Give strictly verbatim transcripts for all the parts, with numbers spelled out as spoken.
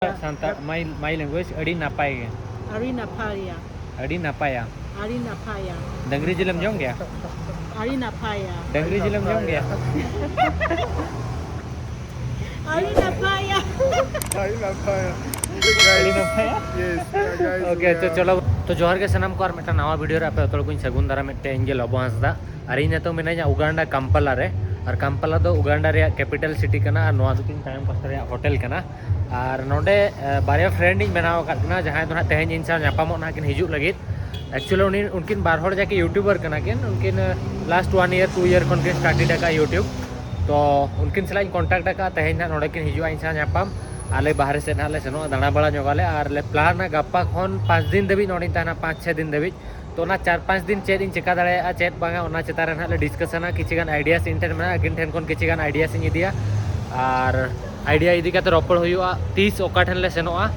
Santal, my my language, ᱟᱹᱰᱤ ᱱᱟᱯᱟᱭ ᱜᱮ᱾ ᱟᱹᱰᱤ ᱱᱟᱯᱟᱭᱟ᱾ ᱟᱹᱰᱤ ᱱᱟᱯᱟᱭᱟ᱾ ᱟᱹᱰᱤ ᱱᱟᱯᱟᱭᱟ᱾ ᱰᱟᱹᱝᱨᱤ ᱡᱤᱞᱮᱢ ᱡᱚᱢ ᱜᱮᱭᱟ? ᱟᱹᱰᱤ ᱱᱟᱯᱟᱭᱟ᱾ ᱰᱟᱹᱝᱨᱤ ᱡᱤᱞᱮᱢ ᱡᱚᱢ ᱜᱮᱭᱟ? ᱟᱹᱰᱤ ᱱᱟᱯᱟᱭᱟ᱾ ᱟᱹᱰᱤ ᱱᱟᱯᱟᱭᱟ᱾ ᱟᱹᱰᱤ ᱱᱟᱯᱟᱭᱟ᱾ Yes, guys, ᱳᱠᱮ, ᱛᱚ ᱪᱚᱞᱚ, ᱛᱚ ᱡᱚᱦᱟᱨ ᱜᱮ ᱥᱟᱱᱟᱢ ᱠᱚ, ᱟᱨ ᱢᱤᱫᱴᱟᱝ ᱱᱟᱣᱟ ᱵᱷᱤᱰᱤᱭᱳ ᱨᱮ ᱟᱯᱮ ᱡᱚᱛᱚ ᱦᱚᱲ ᱠᱚᱧ ᱥᱟᱹᱜᱩᱱ ᱫᱟᱨᱟᱢᱮᱫ ᱯᱮᱭᱟ᱾ ᱤᱧ ᱜᱮ ᱞᱚᱵᱚ ᱦᱟᱸᱥᱫᱟ, ᱟᱨ ᱤᱧ ᱱᱤᱛᱚᱜ ᱢᱮᱱᱟᱹᱧᱟ ᱩᱜᱟᱱᱰᱟ, ᱠᱟᱢᱯᱟᱞᱟ ᱨᱮ᱾ ᱟᱨ ᱠᱟᱢᱯᱟᱞᱟ ᱫᱚ ᱩᱜᱟᱱᱰᱟ ᱨᱮᱭᱟᱜ ᱠᱮᱯᱤᱴᱟᱞ ᱥᱤᱴᱤ ᱠᱟᱱᱟ, ᱟᱨ ᱱᱚᱣᱟ ᱫᱚ ᱛᱤᱧ ᱛᱟᱭᱚᱢ ᱯᱟᱥᱴᱟ ᱨᱮᱭᱟᱜ ᱦᱳᱴᱮᱞ ᱠᱟᱱᱟ᱾ ᱟᱨ ᱱᱚᱰᱮ ᱮ, ᱵᱟᱨᱭᱟ ᱯᱷᱨᱮᱱᱰ ᱤᱧ ᱵᱮᱱᱟᱣ ᱟᱠᱟᱫ ᱠᱤᱱᱟ, ᱡᱟᱦᱟᱸᱭ ᱫᱚ ᱱᱟᱦᱟᱜ ᱛᱮᱦᱮᱧ ᱤᱧ ᱥᱟᱶ ᱧᱟᱯᱟᱢᱚᱜ ᱱᱟᱦᱟᱜ ᱠᱤᱱ ᱦᱤᱡᱩᱜ ᱞᱟᱹᱜᱤᱫ᱾ ᱮᱠᱪᱩᱭᱮᱞᱤ ᱩᱱᱤ, ᱩᱱᱠᱤᱱ ᱵᱟᱨ ᱦᱚᱲ ᱡᱟᱠᱤ ᱭᱩᱴᱩᱵᱟᱨ ᱠᱟᱱᱟ ᱠᱤᱱ, ᱩᱱᱠᱤᱱ last one year two year ᱠᱷᱚᱱ ᱠᱤᱱ ᱥᱴᱟᱨᱴᱮᱰ ᱟᱠᱟᱫ ᱭᱩᱴᱩᱵᱽ᱾ ᱛᱚ ᱩᱱᱠᱤᱱ ᱥᱟᱞᱟᱜ ᱤᱧ ᱠᱚᱱᱴᱟᱠᱴ ᱟᱠᱟᱫᱼᱟ, ᱛᱮᱦᱮᱧ ᱱᱟᱦᱟᱜ ᱱᱚᱰᱮ ᱠᱤᱱ ᱦᱤᱡᱩᱜᱼᱟ ᱤᱧ ᱥᱟᱶ ᱧᱟᱯᱟᱢ᱾ ᱟᱞᱮ ᱵᱟᱦᱨᱮ ᱥᱮᱫ ᱱᱟᱦᱟᱜ ᱞᱮ ᱥᱮᱱᱚᱜᱼᱟ, ᱫᱟᱬᱟ ᱵᱟᱲᱟ ᱧᱚᱜᱟᱞᱮ, ᱟᱨ ᱞᱮ ᱯᱞᱟᱱᱟ ᱜᱟᱯᱟ ᱠᱷᱚᱱ ᱯᱟᱸᱪ ᱫᱤᱱ ᱫᱷᱟᱹᱵᱤᱡ ᱱᱚᱰᱮᱧ ᱛᱟᱦᱮᱱᱟ, ᱯᱟᱸᱪ ᱪᱷᱚᱭ ᱫᱤᱱ ᱫᱷᱟᱹᱵᱤᱡ᱾ ᱛᱚ ᱚᱱᱟ ᱪᱟᱨ ᱯᱟᱸᱪ ᱫᱤᱱ ᱪᱮᱫ ᱤᱧ ᱪᱮᱠᱟ ᱫᱟᱲᱮᱭᱟᱜᱼᱟ, ᱪᱮᱫ ᱵᱟᱝᱟ, ᱚᱱᱟ ᱪᱮᱛᱟᱱ ᱨᱮ ᱱᱟᱦᱟᱜ ᱞᱮ ᱰᱤᱥᱠᱟᱥᱚᱱᱟ᱾ ᱠᱤᱪᱷᱩ ᱜᱟᱱ ᱟᱭᱰᱤᱭᱟᱥ ᱤᱧ ᱴᱷᱮᱱ ᱢᱮᱱᱟᱜᱼᱟ, ᱟᱹᱠᱤᱱ ᱴᱷᱮᱱ ᱠᱷᱚᱱ ᱠᱤᱪᱷᱩ ᱜᱟᱱ ᱟᱭᱰᱤᱭᱟᱥ ᱤᱧ ᱤᱫᱤᱭᱟ, ᱟᱨ ᱟᱭᱰᱤᱭᱟ ᱤᱫᱤ ᱠᱟᱛᱮ ᱨᱚᱯᱚᱲ ᱦᱩᱭᱩᱜᱼᱟ, ᱛᱤᱥ ᱚᱠᱟ ᱴᱷᱮᱱ ᱞᱮ ᱥᱮᱱᱚᱜᱼᱟ᱾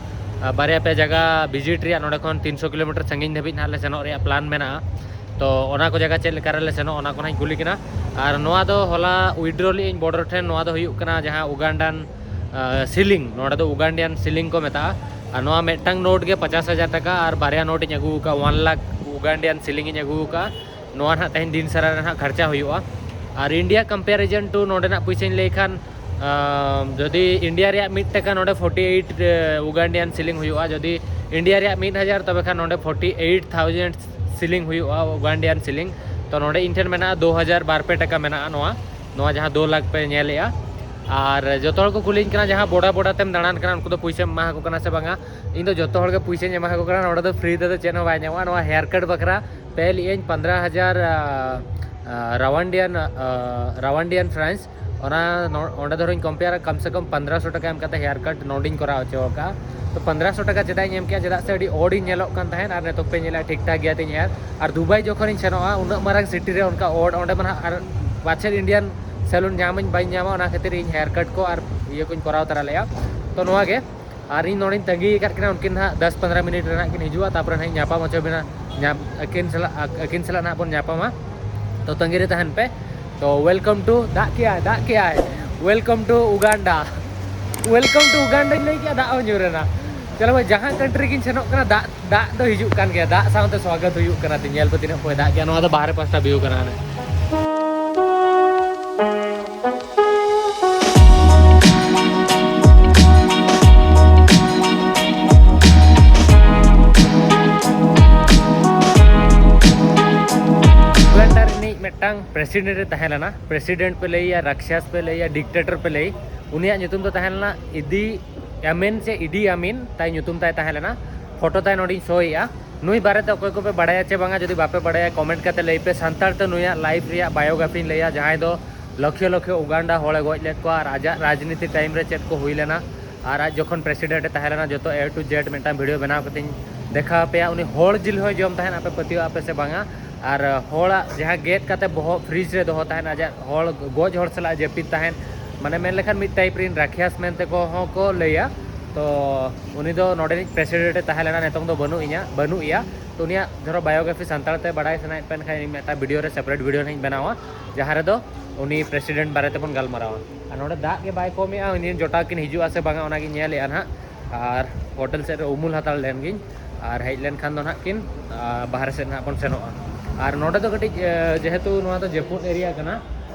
ᱟᱨ ᱵᱟᱨᱭᱟ ᱯᱮᱭᱟ ᱡᱟᱭᱜᱟ ᱵᱷᱤᱡᱤᱴ ᱨᱮᱭᱟᱜ, ᱱᱚᱰᱮ ᱠᱷᱚᱱ ᱛᱤᱱᱥᱚ ᱠᱤᱞᱳᱢᱤᱴᱟᱨ ᱥᱟᱺᱜᱤᱧ ᱫᱷᱟᱹᱵᱤᱡ ᱱᱟᱦᱟᱜ ᱞᱮ ᱥᱮᱱᱚᱜ ᱨᱮᱭᱟᱜ ᱯᱞᱟᱱ ᱢᱮᱱᱟᱜᱼᱟ᱾ ᱛᱚ ᱚᱱᱟ ᱠᱚ ᱡᱟᱭᱜᱟ ᱪᱮᱫ ᱞᱮᱠᱟ ᱨᱮᱞᱮ ᱥᱮᱱᱚᱜᱼᱟ, ᱚᱱᱟ ᱠᱚ ᱱᱟᱦᱟᱜ ᱤᱧ ᱠᱩᱞᱤ ᱠᱤᱱᱟ᱾ ᱟᱨ ᱱᱚᱣᱟ ᱫᱚ ᱦᱚᱞᱟ ᱣᱤᱰᱨᱚ ᱞᱮᱫ ᱟᱹᱧ ᱵᱚᱨᱰᱟᱨ ᱴᱷᱮᱱ᱾ ᱱᱚᱣᱟ ᱫᱚ ᱦᱩᱭᱩᱜ ᱠᱟᱱᱟ ᱡᱟᱦᱟᱸ ᱩᱜᱟᱱᱰᱟᱱ ᱥᱤᱞᱤᱝ, ᱱᱚᱰᱮ ᱫᱚ ᱩᱜᱟᱱᱰᱤᱭᱟᱱ ᱥᱤᱞᱤᱝ ᱠᱚ ᱢᱮᱛᱟᱜᱼᱟ᱾ ᱟᱨ ᱱᱚᱣᱟ ᱢᱤᱫᱴᱟᱝ ᱱᱳᱴ ᱜᱮ ᱯᱚᱪᱟᱥ ᱦᱟᱡᱟᱨ ᱴᱟᱠᱟ, ᱟᱨ ᱵᱟᱨᱭᱟ ᱱᱳᱴ ᱤᱧ ᱟᱹᱜᱩ ᱟᱠᱟᱫᱼᱟ, ᱚᱣᱟᱱ ᱞᱟᱠᱷ ᱩᱜᱟᱱᱰᱤᱭᱟᱱ ᱥᱤᱞᱤᱝ ᱤᱧ ᱟᱹᱜᱩ ᱟᱠᱟᱫᱼᱟ᱾ ᱱᱚᱣᱟ ᱱᱟᱦᱟᱜ ᱛᱮᱦᱮᱧ ᱫᱤᱱ ᱥᱟᱨᱟ ᱨᱮ ᱱᱟᱦᱟᱜ ᱠᱷᱚᱨᱪᱟ ᱦᱩᱭᱩᱜᱼᱟ᱾ ᱟᱨ ᱤᱱᱰᱤᱭᱟ ᱠᱚᱢᱯᱮᱨᱤᱡᱚᱱ ᱴᱩ ᱱᱚᱰᱮᱱᱟᱜ ᱯᱩᱭᱥᱟᱹᱧ ᱞᱟᱹᱭ ᱠᱷᱟᱱ, ᱟᱢ, ᱡᱩᱫᱤ ᱤᱱᱰᱤᱭᱟ ᱨᱮᱭᱟᱜ ᱢᱤᱫ ᱴᱟᱠᱟ ᱱᱚᱰᱮ ᱯᱷᱳᱨᱴᱤ ᱮᱭᱤᱴ ᱩᱜᱟᱱᱰᱤᱭᱟᱱ ᱥᱤᱞᱤᱝ ᱦᱩᱭᱩᱜᱼᱟ, ᱡᱩᱫᱤ ᱤᱱᱰᱤᱭᱟ ᱨᱮᱭᱟᱜ ᱢᱤᱫ ᱦᱟᱡᱟᱨ, ᱛᱚᱵᱮ ᱠᱷᱟᱱ ᱱᱚᱰᱮ ᱯᱷᱳᱨᱴᱤ ᱮᱭᱤᱴ ᱛᱷᱟᱣᱡᱮᱱᱰ ᱥᱤᱞᱤᱝ ᱦᱩᱭᱩᱜᱼᱟ, ᱩᱜᱟᱱᱰᱤᱭᱟᱱ ᱥᱤᱞᱤᱝ᱾ ᱛᱚ ᱱᱚᱰᱮ ᱤᱧ ᱴᱷᱮᱱ ᱢᱮᱱᱟᱜᱼᱟ ᱫᱩ ᱦᱟᱡᱟᱨ ᱵᱟᱨ ᱯᱮ ᱴᱟᱠᱟ ᱢᱮᱱᱟᱜᱼᱟ ᱱᱚᱣᱟ, ᱱᱚᱣᱟ ᱡᱟᱦᱟᱸ ᱫᱩ ᱞᱟᱠᱷ ᱯᱮ ᱧᱮᱞᱮᱜᱼᱟ᱾ ᱟᱨ ᱡᱚᱛᱚ ᱦᱚᱲ ᱠᱚ ᱠᱩᱞᱤᱧ ᱠᱟᱱᱟ, ᱡᱟᱦᱟᱸ ᱵᱚᱰᱟ ᱵᱚᱰᱟ ᱛᱮᱢ ᱫᱟᱬᱟᱱ ᱠᱟᱱᱟ, ᱩᱱᱠᱩ ᱫᱚ ᱯᱩᱭᱥᱟᱹᱢ ᱮᱢᱟ ᱟᱠᱚ ᱠᱟᱱᱟ ᱥᱮ ᱵᱟᱝᱟ? ᱤᱧ ᱫᱚ ᱡᱚᱛᱚ ᱦᱚᱲ ᱜᱮ ᱯᱩᱭᱥᱟᱹᱧ ᱮᱢᱟ ᱟᱠᱚ ᱠᱟᱱᱟ᱾ ᱱᱚᱰᱮ ᱫᱚ ᱯᱷᱨᱤ ᱛᱮᱫᱚ ᱪᱮᱫ ᱦᱚᱸ ᱵᱟᱭ ᱧᱟᱢᱚᱜᱼᱟ᱾ ᱱᱚᱣᱟ ᱦᱮᱭᱟᱨ ᱠᱟᱴ ᱵᱟᱠᱷᱨᱟ ᱯᱮ ᱞᱮᱜ ᱟᱹᱧ ᱯᱚᱱᱫᱽᱨᱚ ᱦᱟᱡᱟᱨ, ᱟ, ᱟ, ᱨᱟᱣᱟᱱᱰᱤᱭᱟᱱ, ᱟ, ᱨᱟᱣᱟᱱᱰᱤᱭᱟᱱ ᱯᱷᱨᱟᱱᱥ᱾ ᱚᱱᱟ ᱱᱚ-, ᱚᱸᱰᱮ ᱫᱷᱚᱨᱚᱧ ᱠᱚᱢᱯᱮᱭᱟᱨᱟ, ᱠᱚᱢ ᱥᱮ ᱠᱚᱢ ᱯᱚᱱᱫᱽᱨᱚ ᱥᱚ ᱴᱟᱠᱟ ᱮᱢ ᱠᱟᱛᱮ ᱦᱮᱭᱟᱨ ᱠᱟᱴ ᱱᱚᱰᱮᱧ ᱠᱚᱨᱟᱣ ᱦᱚᱪᱚ ᱟᱠᱟᱫᱼᱟ᱾ ᱛᱚ ᱯᱚᱱᱫᱽᱨᱚ ᱥᱚ ᱴᱟᱠᱟ ᱪᱮᱫᱟᱜ ᱤᱧ ᱮᱢ ᱠᱮᱜᱼᱟ? ᱪᱮᱫᱟᱜ ᱥᱮ ᱟᱹᱰᱤ ᱚᱰ ᱤᱧ ᱧᱮᱞᱚᱜ ᱠᱟᱱ ᱛᱟᱦᱮᱸᱫ, ᱟᱨ ᱱᱤᱛᱚᱜ ᱯᱮ ᱧᱮᱞᱟ ᱴᱷᱤᱠ ᱴᱷᱟᱠ ᱜᱮᱭᱟ ᱛᱤᱧ ᱦᱮᱭᱟᱨ᱾ ᱟᱨ ᱫᱩᱵᱟᱭ ᱡᱚᱠᱷᱚᱱᱤᱧ ᱥᱮᱱᱚᱜᱼᱟ, ᱩᱱᱟᱹᱜ ᱢᱟᱨᱟᱝ ᱥᱤᱴᱤ ᱨᱮ ᱚᱱᱠᱟ ᱚᱰ, ᱚᱸᱰᱮ ᱢᱟ ᱱᱟᱦᱟᱜ ᱟᱨ ᱯᱟᱪᱮᱫ ᱤᱱᱰᱤᱭᱟᱱ ᱥᱮᱞᱩᱱ ᱧᱟᱢᱟᱹᱧ ᱵᱟᱹᱧ ᱧᱟᱢᱟ, ᱚᱱᱟ ᱠᱷᱟᱹᱛᱤᱨ ᱤᱧ ᱦᱮᱭᱟᱨ ᱠᱟᱴ ᱠᱚ ᱟᱨ ᱤᱭᱟᱹ ᱠᱚᱧ ᱠᱚᱨᱟᱣ ᱛᱚᱨᱟ ᱞᱮᱜᱼᱟ᱾ ᱛᱚ ᱱᱚᱣᱟ ᱜᱮ, ᱟᱨ ᱤᱧ ᱱᱚᱰᱮᱧ ᱛᱟᱺᱜᱤ ᱟᱠᱟᱫ ᱠᱤᱱᱟ, ᱩᱱᱠᱤᱱ ᱦᱟᱸᱜ ᱫᱚᱥ ᱯᱚᱱᱫᱽᱨᱚ ᱢᱤᱱᱤᱴ ᱨᱮ ᱦᱟᱸᱜ ᱠᱤᱱ ᱦᱤᱡᱩᱜᱼᱟ, ᱛᱟᱯᱚᱨᱮ ᱱᱟᱦᱟᱜ ᱤᱧ ᱧᱟᱯᱟᱢ ᱦᱚᱪᱚ ᱵᱤᱱᱟ, ᱧᱟᱯ-, ᱟᱹᱠᱤᱱ ᱥᱟᱞᱟᱜ, ᱟᱹᱠᱤᱱ ᱥᱟᱞᱟᱜ ᱱᱟᱦᱟᱜ ᱵᱚᱱ ᱧᱟᱯᱟᱢᱟ᱾ ᱛᱚ ᱛᱟᱺᱜᱤ ᱨᱮ ᱛᱟᱦᱮᱱ ᱯᱮ᱾ ᱛᱚ welcome to, ᱫᱟᱜ ᱠᱮᱜᱼᱟᱭ, ᱫᱟᱜ ᱠᱮᱜᱼᱟᱭ, welcome to ᱩᱜᱟᱱᱰᱟ᱾ Welcome to Uganda ᱞᱟᱹᱭ ᱠᱮᱫᱟ, ᱫᱟᱜ ᱦᱚᱸ ᱧᱩᱨ ᱮᱱᱟ᱾ ᱪᱚᱞᱚ ᱵᱷᱟᱭ, ᱡᱟᱦᱟᱸ country ᱜᱤᱧ ᱥᱮᱱᱚᱜ ᱠᱟᱱᱟ, ᱫᱟᱜ ᱫᱟᱜ ᱫᱚ ᱦᱤᱡᱩᱜ ᱠᱟᱱ ᱜᱮᱭᱟ, ᱫᱟᱜ ᱥᱟᱶᱛᱮ ᱥᱣᱟᱜᱚᱛ ᱦᱩᱭᱩᱜ ᱠᱟᱱᱟ᱾ ᱛᱤᱧ ᱧᱮᱞ ᱯᱮ ᱛᱤᱱᱟᱹᱜ ᱯᱚᱭ ᱫᱟᱜ ᱜᱮᱭᱟ᱾ ᱱᱚᱣᱟ ᱫᱚ ᱵᱟᱦᱨᱮ ᱯᱟᱥᱴᱟ view ᱠᱟᱱᱟ᱾ ᱦᱟᱱᱮ ᱩᱜᱟᱱᱰᱟ ᱨᱤᱱᱤᱡ ᱢᱤᱫᱴᱟᱝ president ᱮ ᱛᱟᱦᱮᱸ ᱞᱮᱱᱟ᱾ President ᱯᱮ ᱞᱟᱹᱭᱟ, ᱨᱟᱠᱥᱟᱥ ᱯᱮ ᱞᱟᱹᱭᱟ, dictator ᱯᱮ ᱞᱟᱹᱭ, ᱩᱱᱤᱭᱟᱜ ᱧᱩᱛᱩᱢ ᱫᱚ ᱛᱟᱦᱮᱸ ᱞᱮᱱᱟ ᱤᱫᱤ ᱟᱢᱤᱱ ᱥᱮ ᱤᱰᱤ ᱟᱢᱤᱱ ᱛᱟᱭ ᱧᱩᱛᱩᱢ ᱛᱟᱭ ᱛᱟᱦᱮᱸ ᱞᱮᱱᱟ᱾ ᱯᱷᱳᱴᱳ ᱛᱟᱭ ᱱᱚᱰᱮᱧ ᱥᱳᱭᱮᱜᱼᱟ᱾ ᱱᱩᱭ ᱵᱟᱨᱮᱛᱮ ᱚᱠᱚᱭ ᱠᱚᱯᱮ ᱵᱟᱲᱟᱭᱟ ᱪᱮ ᱵᱟᱝᱟ, ᱡᱩᱫᱤ ᱵᱟᱯᱮ ᱵᱟᱲᱟᱭᱟ, comment ᱠᱟᱛᱮ ᱞᱟᱹᱭ ᱯᱮ᱾ ᱥᱟᱱᱛᱟᱲ ᱛᱮ ᱱᱩᱭᱟᱜ life ᱨᱮᱭᱟᱜ biography ᱧ ᱞᱟᱹᱭᱟ, ᱡᱟᱦᱟᱸᱭ ᱫᱚ ᱞᱚᱠᱷᱮ ᱞᱚᱠᱷᱮ ᱩᱜᱟᱱᱰᱟ ᱦᱚᱲᱮ ᱜᱚᱡ ᱞᱮᱫ ᱠᱚᱣᱟ ᱟᱨ ᱟᱡᱟᱜ ᱨᱟᱡᱽᱱᱤᱛᱤ time ᱨᱮ ᱪᱮᱫ ᱠᱚ ᱦᱩᱭ ᱞᱮᱱᱟ ᱟᱨ ᱟᱡ ᱡᱚᱠᱷᱚᱱ president ᱮ ᱛᱟᱦᱮᱸ ᱞᱮᱱᱟ, ᱡᱚᱛᱚ A to Z ᱢᱤᱫᱴᱟᱝ video ᱵᱮᱱᱟᱣ ᱠᱟᱛᱮᱧ ᱫᱮᱠᱷᱟᱣ ᱟᱯᱮᱭᱟ᱾ ᱩᱱᱤ ᱦᱚᱲ ᱡᱤᱞ ᱦᱚᱸᱭ ᱡᱚᱢ ᱛᱟᱦᱮᱸᱫ, ᱟᱯᱮ ᱯᱟᱹᱛᱭᱟᱹᱣ ᱟᱯᱮ ᱥᱮ ᱵᱟᱝᱟ? ᱟᱨ ᱦᱚᱲᱟᱜ ᱡᱟᱦᱟᱸ ᱜᱮᱫ ᱠᱟᱛᱮ ᱵᱚᱦᱚᱜ fridge ᱨᱮ ᱫᱚᱦᱚ ᱛᱟᱦᱮᱸᱫ, ᱟᱡᱟᱜ ᱦᱚᱲ ᱜᱚᱡ ᱦᱚᱲ ᱥᱟᱞᱟᱜ ᱡᱟᱹᱯᱤᱫ ᱛᱟᱦᱮᱸᱫ, ᱢᱟᱱᱮ ᱢᱮᱱ ᱞᱮᱠᱷᱟᱱ ᱢᱤᱫ type ᱨᱮᱱ ᱨᱟᱠᱷᱤᱭᱟᱥ ᱢᱮᱱᱛᱮ ᱠᱚ ᱦᱚᱸ ᱠᱚ ᱞᱟᱹᱭᱟ᱾ ᱛᱚ ᱩᱱᱤ ᱫᱚ ᱱᱚᱰᱮᱱᱤᱡ president ᱮ ᱛᱟᱦᱮᱸ ᱞᱮᱱᱟ, ᱱᱤᱛᱚᱝ ᱫᱚ ᱵᱟᱹᱱᱩᱜ ᱤᱧᱟ, ᱵᱟᱹᱱᱩᱜ ᱮᱭᱟ᱾ ᱛᱚ ᱩᱱᱤᱭᱟᱜ ᱫᱷᱚᱨᱚ biography ᱥᱟᱱᱛᱟᱲ ᱛᱮ ᱵᱟᱲᱟᱭ ᱥᱟᱱᱟᱭᱮᱫ ᱯᱮ ᱠᱷᱟᱱ, ᱤᱧ ᱢᱤᱫᱴᱟᱝ video ᱨᱮ separate video ᱱᱟᱦᱟᱜ ᱤᱧ ᱵᱮᱱᱟᱣᱟ, ᱡᱟᱦᱟᱸ ᱨᱮᱫᱚ ᱩᱱᱤ president ᱵᱟᱨᱮ ᱛᱮᱵᱚᱱ ᱜᱟᱞᱢᱟᱨᱟᱣᱟ᱾ ᱟᱨ ᱱᱚᱰᱮ ᱫᱟᱜ ᱜᱮ ᱵᱟᱭ ᱠᱚᱢᱮᱜᱼᱟ, ᱩᱱᱤ ᱡᱚᱴᱟᱣ ᱠᱤᱱ ᱦᱤᱡᱩᱜᱼᱟ ᱥᱮ ᱵᱟᱝᱟ, ᱚᱱᱟᱜᱤᱧ ᱧᱮᱞᱮᱜᱼᱟ ᱱᱟᱦᱟᱜ᱾ ᱟᱨ ᱦᱳᱴᱮᱞ ᱥᱮᱫ ᱨᱮ ᱩᱢᱩᱞ ᱦᱟᱛᱟᱲ ᱞᱮᱱ ᱜᱤᱧ, ᱟᱨ ᱦᱮᱡ ᱞᱮᱱᱠᱷᱟᱱ ᱫᱚ ᱱᱟᱦᱟᱜ ᱠᱤᱱ, ᱟᱨ ᱵᱟᱦᱨᱮ ᱥᱮᱫ ᱱᱟᱦᱟᱜ ᱵᱚᱱ ᱥᱮᱱᱚᱜᱼᱟ᱾ ᱟᱨ ᱱᱚᱰᱮ ᱫᱚ ᱠᱟᱹᱴᱤᱡ, ᱮ, ᱡᱮᱦᱮᱛᱩ ᱱᱚᱣᱟ ᱫᱚ ᱡᱟᱹᱯᱩᱫ area ᱠᱟᱱᱟ,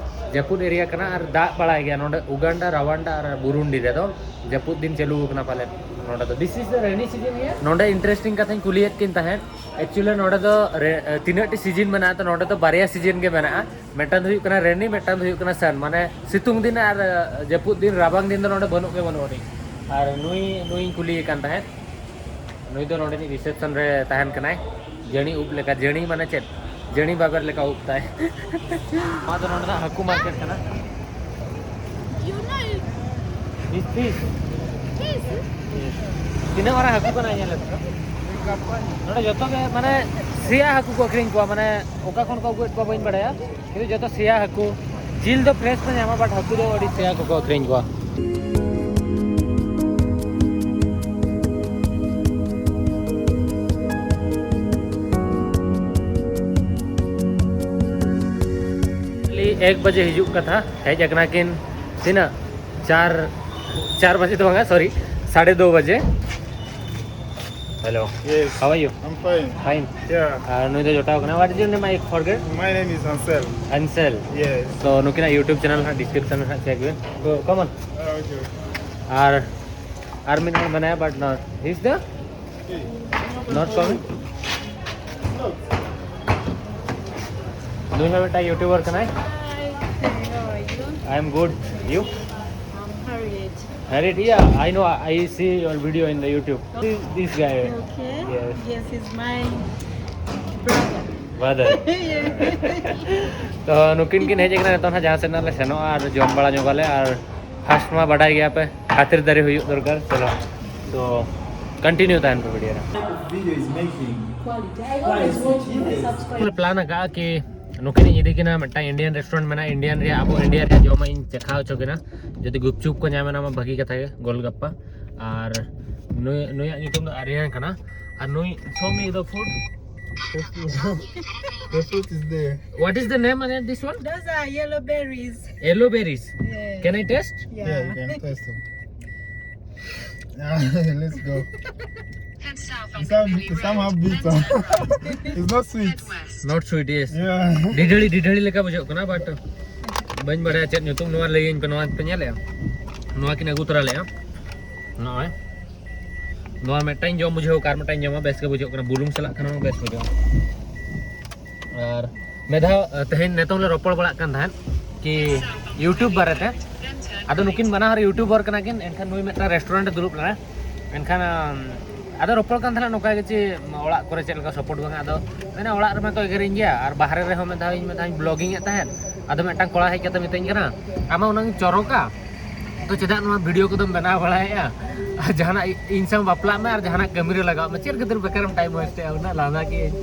ᱡᱟᱹᱯᱩᱫ area ᱠᱟᱱᱟ, ᱟᱨ ᱫᱟᱜ ᱵᱟᱲᱟᱭ ᱜᱮᱭᱟ ᱱᱚᱰᱮ ᱩᱜᱟᱱᱰᱟ, ᱨᱟᱣᱟᱱᱰᱟ ᱟᱨ ᱵᱩᱨᱩᱱᱰᱤ ᱨᱮᱫᱚ ᱡᱟᱹᱯᱩᱫ ᱫᱤᱱ ᱪᱟᱹᱞᱩ ᱟᱠᱟᱱᱟ ᱯᱟᱞᱮᱫ᱾ ᱱᱚᱰᱮ ᱫᱚ this is the rainy season here? ᱱᱚᱰᱮ interesting ᱠᱟᱛᱷᱟᱧ ᱠᱩᱞᱤᱭᱮᱫ ᱠᱤᱱ ᱛᱟᱦᱮᱸᱫ, actually ᱱᱚᱰᱮ ᱫᱚ ᱨᱮ-, ᱮ, ᱛᱤᱱᱟᱹᱜ ᱴᱤ season ᱢᱮᱱᱟᱜᱼᱟ? ᱛᱚ ᱱᱚᱰᱮ ᱫᱚ ᱵᱟᱨᱭᱟ season ᱜᱮ ᱢᱮᱱᱟᱜᱼᱟ᱾ ᱢᱤᱫᱴᱟᱝ ᱫᱚ ᱦᱩᱭᱩᱜ ᱠᱟᱱᱟ rainy, ᱢᱤᱫᱴᱟᱝ ᱫᱚ ᱦᱩᱭᱩᱜ ᱠᱟᱱᱟ sun, ᱢᱟᱱᱮ ᱥᱤᱛᱩᱝ ᱫᱤᱱ ᱟᱨ, ᱮ, ᱡᱟᱹᱯᱩᱫ ᱫᱤᱱ, ᱨᱟᱵᱟᱝ ᱫᱤᱱ ᱫᱚ ᱱᱚᱰᱮ ᱵᱟᱹᱱᱩᱜ ᱜᱮ ᱵᱟᱹᱱᱩᱜ ᱟᱹᱱᱤᱡ᱾ ᱟᱨ ᱱᱩᱭ, ᱱᱩᱭᱤᱧ ᱠᱩᱞᱤᱭᱮ ᱠᱟᱱ ᱛᱟᱦᱮᱸᱫ, ᱱᱩᱭ ᱫᱚ ᱱᱚᱰᱮᱱᱤᱡ reception ᱨᱮ ᱛᱟᱦᱮᱱ ᱠᱟᱱᱟᱭ᱾ ᱡᱟᱹᱲᱤ ᱩᱵ ᱞᱮᱠᱟ, ᱡᱟᱹᱲᱤ ᱢᱟᱱᱮ ᱪᱮᱫ? ᱡᱟᱹᱲᱤ ᱵᱟᱵᱮᱨ ᱞᱮᱠᱟ ᱩᱵ ᱛᱟᱭ᱾ ᱱᱚᱣᱟ ᱫᱚ ᱱᱚᱰᱮᱱᱟᱜ ᱦᱟᱹᱠᱩ market ᱠᱟᱱᱟ᱾ You know, This fish. Fish? Yes. ᱛᱤᱱᱟᱹᱜ ᱢᱟᱨᱟᱝ ᱦᱟᱹᱠᱩ ᱠᱟᱱᱟᱭ ᱧᱮᱞ ᱞᱮᱯᱮ᱾ ᱱᱚᱰᱮ ᱡᱚᱛᱚ ᱜᱮ ᱢᱟᱱᱮ ᱥᱮᱭᱟ ᱦᱟᱹᱠᱩ ᱠᱚ ᱟᱹᱠᱷᱨᱤᱧ ᱠᱚᱣᱟ, ᱢᱟᱱᱮ ᱚᱠᱟ ᱠᱷᱚᱱ ᱠᱚ ᱟᱹᱜᱩᱭᱮᱫ ᱠᱚᱣᱟ ᱵᱟᱹᱧ ᱵᱟᱲᱟᱭᱟ, ᱠᱤᱱᱛᱩ ᱡᱚᱛᱚ ᱥᱮᱭᱟ ᱦᱟᱹᱠᱩ᱾ ᱡᱤᱞ ᱫᱚ fresh ᱯᱮ ᱧᱟᱢᱟ, but ᱦᱟᱹᱠᱩ ᱫᱚ ᱟᱹᱰᱤ ᱥᱮᱭᱟ ᱠᱚᱠᱚ ᱟᱹᱠᱷᱨᱤᱧ ᱠᱚᱣᱟ᱾ ᱮᱠ ᱵᱟᱡᱮ ᱦᱤᱡᱩᱜ ᱠᱟᱛᱷᱟ, ᱦᱮᱡ ᱟᱠᱟᱱᱟ ᱠᱤᱱ ᱛᱤᱱᱟᱹᱜ? ᱪᱟᱨ ᱪᱟᱨ ᱵᱟᱡᱮ ᱫᱚ ᱵᱟᱝᱟ, ᱥᱚᱨᱤ, ᱥᱟᱲᱮ ᱫᱩ ᱵᱟᱡᱮ᱾ Hello. Yes. How are you? I'm fine. Fine. Yeah. ᱟᱨ ᱱᱩᱭ ᱫᱚ ᱡᱚᱴᱟᱣ ᱠᱟᱱᱟ᱾ What is your name? I forget. My name is Ansel. Ansel. Yes. So ᱱᱩᱠᱤᱱᱟᱜ YouTube channel ᱦᱟᱸᱜ description ᱨᱮ ᱦᱟᱸᱜ check bin. So, come on. Ah, okay. ᱟᱨ ᱟᱨ ᱢᱤᱫ ᱦᱚᱲ ᱢᱮᱱᱟᱭᱟ, but no, he's the not coming. ᱱᱩᱭ ᱦᱚᱸ ᱢᱤᱫᱴᱟᱝ YouTuber ᱠᱟᱱᱟᱭ᱾ Hi, how are you? I am good. You? I'm Harriet. Harriet, yeah, I know. I see your video in the YouTube. This, this guy. Okay. Yes. Yes, he's my brother. Brother. Yeah. ᱛᱚ ᱱᱩᱠᱤᱱ ᱠᱤᱱ ᱦᱮᱡ ᱟᱠᱟᱱᱟ᱾ ᱱᱤᱛᱚᱜ ᱦᱟᱸᱜ ᱡᱟᱦᱟᱸ ᱥᱮᱫ ᱱᱟᱜ ᱞᱮ ᱥᱮᱱᱚᱜᱼᱟ ᱟᱨ ᱡᱚᱢ ᱵᱟᱲᱟ ᱧᱚᱜᱟᱞᱮ, ᱟᱨ first ᱢᱟ ᱵᱟᱰᱟᱭ ᱜᱮᱭᱟ ᱯᱮ, ᱠᱷᱟᱛᱤᱨ ᱫᱟᱨᱤ ᱦᱩᱭᱩᱜ ᱫᱚᱨᱠᱟᱨ᱾ ᱪᱚᱞᱚ, ᱛᱚ continue ᱛᱟᱦᱮᱱ ᱯᱮ video ᱨᱮ᱾ Video is making. Quality. I always watch my subscribe. ᱞᱮ plan ᱟᱠᱟᱫᱼᱟ ᱠᱤ ᱱᱩᱠᱤᱱ ᱤᱧ ᱤᱫᱤ ᱠᱤᱱᱟ ᱢᱤᱫᱴᱟᱝ Indian restaurant ᱢᱮᱱᱟᱜᱼᱟ, Indian ᱨᱮᱭᱟᱜ, ᱟᱵᱚ India ᱨᱮᱭᱟᱜ ᱡᱚᱢᱟᱜ ᱤᱧ ᱪᱟᱠᱷᱟ ᱦᱚᱪᱚ ᱠᱤᱱᱟ᱾ ᱡᱩᱫᱤ ᱜᱩᱯᱪᱩᱯ ᱠᱚ ᱧᱟᱢ ᱮᱱᱟ ᱢᱟ ᱵᱷᱟᱹᱜᱤ ᱠᱟᱛᱷᱟ ᱜᱮ, ᱜᱳᱞᱜᱟᱯᱯᱟ᱾ ᱟᱨ ᱱᱩᱭ, ᱱᱩᱭᱟᱜ ᱧᱩᱛᱩᱢ ᱫᱚ ᱟᱨᱭᱟᱱ ᱠᱟᱱᱟ᱾ ᱟᱨ ᱱᱩᱭ, show me the food. The fruit is there. What is the name again, this one? Those are yellow berries. Yellow berries. Yes. Can I taste? Yeah. Yeah, you can taste them. Ah, let's go. It's some- it's somehow bitter. It's not sweet. Not sweet, yes. Yeah. ᱰᱤᱰᱷᱟᱹᱲᱤ, ᱰᱤᱰᱷᱟᱹᱲᱤ ᱞᱮᱠᱟ ᱵᱩᱡᱷᱟᱹᱜ ᱠᱟᱱᱟ, but ᱵᱟᱹᱧ ᱵᱟᱲᱟᱭᱟ ᱪᱮᱫ ᱧᱩᱛᱩᱢ᱾ ᱱᱚᱣᱟ ᱞᱟᱹᱭᱟᱹᱧ ᱯᱮ, ᱱᱚᱣᱟ ᱯᱮ ᱧᱮᱞᱮᱜᱼᱟ? ᱱᱚᱣᱟ ᱠᱤᱱ ᱟᱹᱜᱩ ᱛᱚᱨᱟ ᱞᱮᱜᱼᱟ᱾ ᱱᱚᱜᱼᱚᱭ ᱱᱚᱣᱟ ᱢᱤᱫᱴᱟᱝ ᱡᱚᱢ ᱵᱩᱡᱷᱟᱹᱣ, ᱟᱨ ᱢᱤᱫᱴᱟᱝ ᱡᱚᱢᱟ, ᱵᱮᱥ ᱜᱮ ᱵᱩᱡᱷᱟᱹᱜ ᱠᱟᱱᱟ᱾ ᱵᱩᱞᱩᱝ ᱥᱟᱞᱟᱜ ᱠᱷᱟᱱ ᱦᱚᱸ ᱵᱮᱥ ᱵᱩᱡᱷᱟᱹᱜᱼᱟ᱾ ᱟᱨ ᱢᱤᱫ ᱫᱷᱟᱣ, ᱟᱸ, ᱛᱮᱦᱮᱧ ᱱᱤᱛᱚᱝ ᱞᱮ ᱨᱚᱯᱚᱲ ᱵᱟᱲᱟᱜ ᱠᱟᱱ ᱛᱟᱦᱮᱸᱫ ᱠᱤ YouTube ᱵᱟᱨᱮᱛᱮ᱾ ᱟᱫᱚ ᱱᱩᱠᱤᱱ ᱵᱟᱱᱟ ᱦᱚᱲ YouTuber ᱠᱟᱱᱟ ᱠᱤᱱ, ᱮᱱᱠᱷᱟᱱ ᱱᱩᱭ ᱢᱤᱫᱴᱟᱝ restaurant ᱨᱮ ᱫᱩᱲᱩᱵ ᱞᱮᱱᱟ᱾ ᱮᱱᱠᱷᱟᱱ, ᱟᱢ, ᱟᱫᱚ ᱨᱚᱯᱚᱲ ᱠᱟᱱ ᱛᱟᱦᱮᱱᱟ ᱱᱚᱝᱠᱟ ᱜᱮ ᱪᱮ ᱚᱲᱟᱜ ᱠᱚᱨᱮ ᱪᱮᱫ ᱞᱮᱠᱟ support ᱵᱟᱝᱟ᱾ ᱟᱫᱚ ᱢᱮᱱᱟ ᱚᱲᱟᱜ ᱨᱮᱢᱟ ᱠᱚ ᱮᱜᱮᱨᱤᱧ ᱜᱮᱭᱟ, ᱟᱨ ᱵᱟᱦᱨᱮ ᱨᱮᱦᱚᱸ ᱢᱤᱫ ᱫᱷᱟᱣ ᱤᱧ ᱢᱤᱫ ᱫᱷᱟᱣ ᱤᱧ vlogging ᱮᱫ ᱛᱟᱦᱮᱸᱫ᱾ ᱟᱫᱚ ᱢᱤᱫᱴᱟᱝ ᱠᱚᱲᱟ ᱦᱮᱡ ᱠᱟᱛᱮ ᱢᱤᱛᱟᱹᱧ ᱠᱟᱱᱟ, "ᱟᱢᱟᱜ ᱩᱱᱟᱹᱜ ᱮᱢ ᱪᱚᱨᱚᱠᱟ, ᱛᱚ ᱪᱮᱫᱟᱜ ᱱᱚᱣᱟ video ᱠᱚᱫᱚᱢ ᱵᱮᱱᱟᱣ ᱵᱟᱲᱟᱭᱮᱫᱼᱟ? ᱟᱨ ᱡᱟᱦᱟᱱᱟᱜ ᱤᱧ ᱥᱟᱶ ᱵᱟᱯᱞᱟᱜ ᱢᱮ ᱟᱨ ᱡᱟᱦᱟᱱᱟᱜ ᱠᱟᱹᱢᱤ ᱨᱮ ᱞᱟᱜᱟᱣ ᱢᱮ, ᱪᱮᱫ ᱠᱷᱟᱹᱛᱤᱨ ᱵᱮᱠᱟᱨᱮᱢ time waste ᱮᱫᱼᱟ?" ᱩᱱᱟᱹᱜ ᱞᱟᱸᱫᱟ ᱠᱮᱫ᱾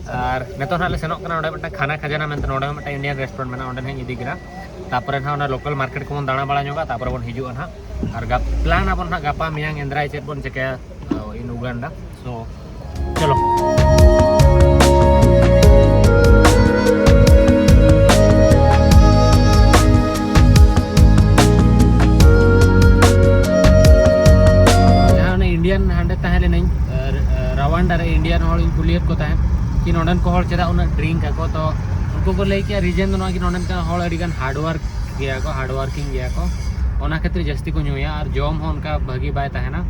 ᱟᱨ ᱱᱤᱛᱚᱜ ᱱᱟᱦᱟᱜ ᱞᱮ ᱥᱮᱱᱚᱜ ᱠᱟᱱᱟ ᱚᱸᱰᱮ ᱢᱤᱫᱴᱟᱝ ᱠᱷᱟᱱᱟ ᱠᱷᱟᱡᱟᱱᱟ ᱢᱮᱱᱛᱮ, ᱱᱚᱸᱰᱮ ᱦᱚᱸ ᱢᱤᱫᱴᱟᱝ Indian restaurant ᱢᱮᱱᱟᱜᱼᱟ, ᱚᱸᱰᱮ ᱱᱟᱦᱟᱜ ᱤᱧ ᱤᱫᱤ ᱠᱤᱱᱟ᱾ ᱛᱟᱨᱯᱚᱨᱮ ᱱᱟᱦᱟᱜ ᱚᱱᱟ local market ᱠᱚᱵᱚᱱ ᱫᱟᱬᱟ ᱵᱟᱲᱟ ᱧᱚᱜᱟ, ᱛᱟᱨᱯᱚᱨᱮ ᱵᱚᱱ ᱦᱤᱡᱩᱜᱼᱟ ᱱᱟᱦᱟᱜ᱾ ᱟᱨ ᱜᱟᱯ-, plan ᱟᱵᱚᱱ ᱱᱟᱦᱟᱜ ᱜᱟᱯᱟ ᱢᱮᱭᱟᱝ ᱮᱱᱫᱨᱟᱭ ᱪᱮᱫ ᱵᱚᱱ ᱪᱤᱠᱟᱹᱭᱟ, ᱚ, in Uganda. So, ᱪᱚᱞᱚ᱾ ᱦᱟᱸᱰᱮ ᱛᱟᱦᱮᱸ ᱞᱮᱱᱟᱹᱧ, ᱟᱨ, ᱟᱨ ᱨᱟᱣᱟᱱᱰᱟ ᱨᱮ ᱤᱱᱰᱤᱭᱟᱱ ᱦᱚᱲᱤᱧ ᱠᱩᱞᱤᱭᱮᱫ ᱠᱚ ᱛᱟᱦᱮᱸᱫ ᱠᱤ ᱱᱚᱸᱰᱮᱱ ᱠᱚ ᱦᱚᱲ ᱪᱮᱫᱟᱜ ᱩᱱᱟᱹᱜ ᱰᱨᱤᱝᱠ ᱟᱠᱚ᱾ ᱛᱚ ᱩᱱᱠᱩ ᱠᱚ ᱞᱟᱹᱭ ᱠᱮᱜᱼᱟ, ᱨᱤᱡᱮᱱ ᱫᱚ ᱱᱚᱣᱟ ᱜᱮ, ᱱᱚᱸᱰᱮᱱ ᱠᱚ ᱦᱚᱲ ᱟᱹᱰᱤ ᱜᱟᱱ ᱦᱟᱨᱰ ᱣᱟᱨᱠ ᱜᱮᱭᱟ ᱠᱚ, ᱦᱟᱨᱰ ᱣᱟᱨᱠᱤᱝ ᱜᱮᱭᱟ ᱠᱚ, ᱚᱱᱟ ᱠᱷᱟᱹᱛᱤᱨ ᱡᱟᱹᱥᱛᱤ ᱠᱚ ᱧᱩᱭᱟ᱾ ᱟᱨ ᱡᱚᱢ ᱦᱚᱸ ᱚᱱᱠᱟ ᱵᱷᱟᱹᱜᱤ ᱵᱟᱭ ᱛᱟᱦᱮᱱᱟ᱾